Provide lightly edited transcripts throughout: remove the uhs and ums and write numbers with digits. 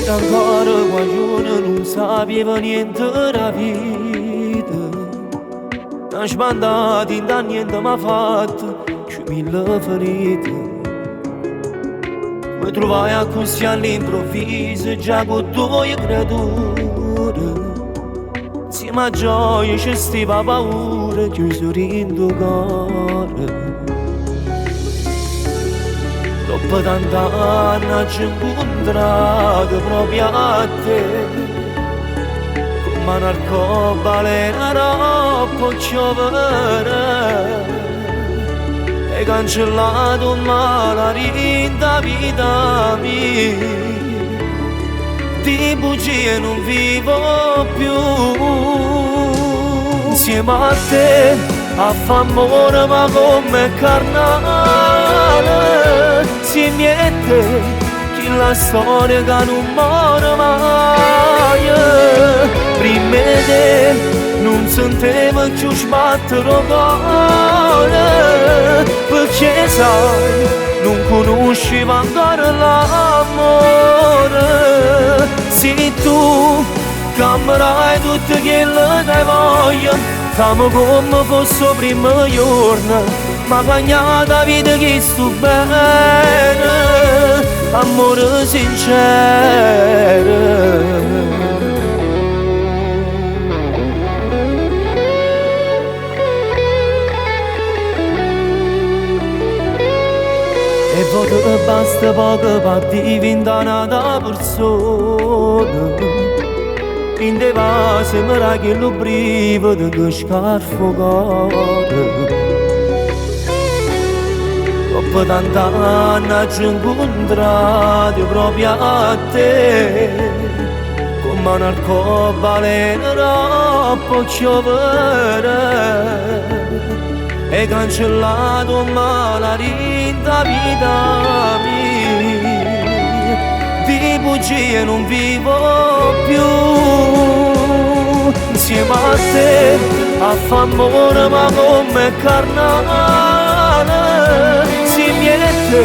Ero ancora guaglione, nun sapevo niente da vita. Na sbandata dint' a niente m'ha fatto cchiù mille ferite. Mi trovai accussì all'improvviso, già con due creature. Insieme a gioia ci steva paura, chiuso dentro cuore. Dopo tant'anni ci incontrato proprio a te. Come un arcobaleno troppo chiovere. Hai cancellato male dint' vita mia. Di bugie non vivo più. Insieme a te a fa amore ma come carnale. Insieme a te chi la storia che non muore mai. Prima di te non sentivo più sbattere il cuore. Perché sai, non conoscevo ancora l'amore. Sei tu che mi dai tutto quello che voglio. T'amo come fosse il primo giorno, ma bagnata vita che sto bene, amore sincero. E volte basta poco per diventare una persona. In de vase mi dà quello brivido che scarfo cuore. Dopo tant'anni ci incontrato proprio a te. Come un arcobaleno troppo chiovere. E cancellato male dint' vita mia. Di bugie non vivo più. Insieme a te a fa amore ma come carnale. Insieme a te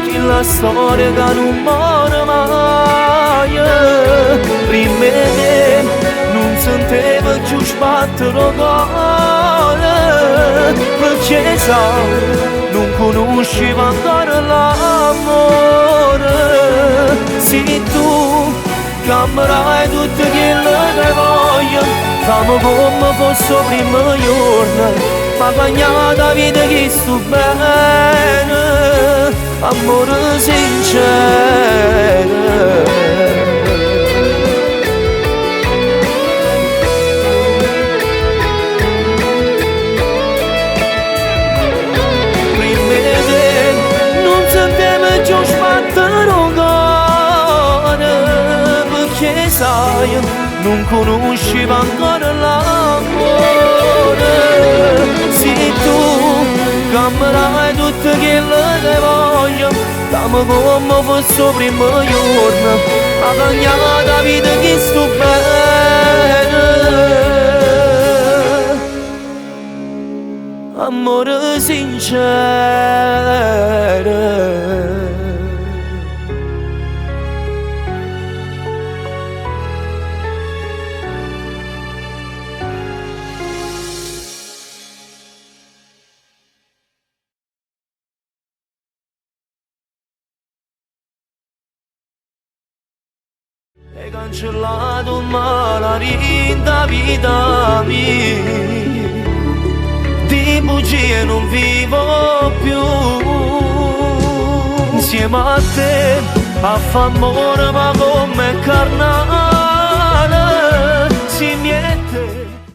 chi la storia che non muore mai. Prima di te non sentivo più sbattere il cuore. Perché sai, non conoscevo ancora l'amore. Sei tu che mi dai tutto quello che voglio. T'amo come fosse il primo giorno, ma bagnata vita che sto bene, amore sincero. Prima di te non sentivo più sbattere il cuore. Perché sai, non conoscevo ancora l'amore. Sei tu che mi dai tutto quello che voglio. T'amo come fosse il primo giorno, ma bagnata vita che sto bene, amore sincero. Hai cancellato male dint' vita mia. Di bugie non vivo più. Insieme a te a fa amore ma come carnale. Insieme a te.